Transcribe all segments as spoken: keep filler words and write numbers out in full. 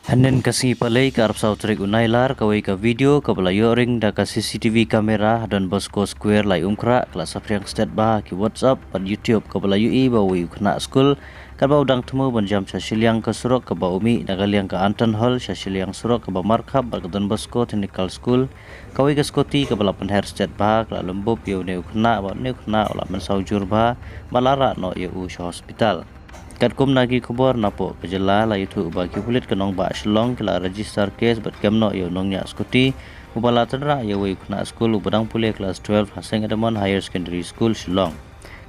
Hynnin ka sngi Palei ka arphew saw tarik u Nailar, kawei ka video kaba la ïoh ring da ka C C T V camera ha Don Bosco Square, Laitumkhrah, ka la saphriang stet bha ha ki WhatsApp bad YouTube, kaba la ïohi ba uwei u khynnah skul, katba u dang thmu ban jam sha shiliang ka surok kaba u mih na ka liang ka Anton Hall sha shiliang surok kaba markhap bad ka Don Bosco Technical School, kawei ka scooty kaba la pynher stet bha ka la lymbup ïa une u khynnah bad une u khynnah u la mynsaw jur bha bad la rah noh ïa u sha hospital. Katkum na ki khubor napoh ka jylla, la ïathuh ba ki pulit ka nongbah Shillong ki la register case bad kem noh ïa u nongñiah scooty uba la tynrah ïa uwei u khynnah skul uba dang pule klas twelve ha Saint Edmund Higher Secondary School, Shillong,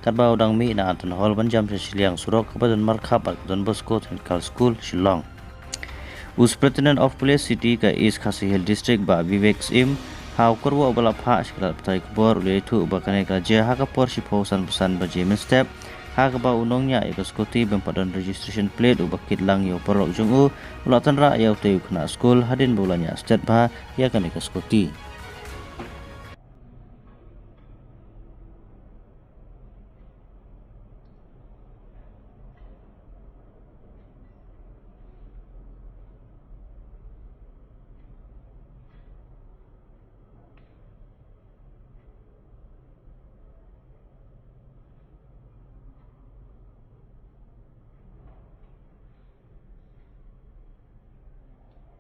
katba u dang mih na Anton Hall ban jam sha shiliang surok kaba don markhap bad ka Don Bosco Technical School, Shillong. U Superintendent of Police City ka East Khasi Hills District, Bah Vivek Syiem, ha u kyrwoh ba la phah sha ki lad pathai khubor, u la ïathuh ba kane ka la jia ha ka por shiphew sanphew san baje mynstep, ha kaba u nongñiah ïa ka scooty bym pat don registration plate uba kit lang ïa u paralok jong u, u la tynrah ïa utei u khynnah skul hadien ba u la ñiah stet bha ïa kane ka scooty.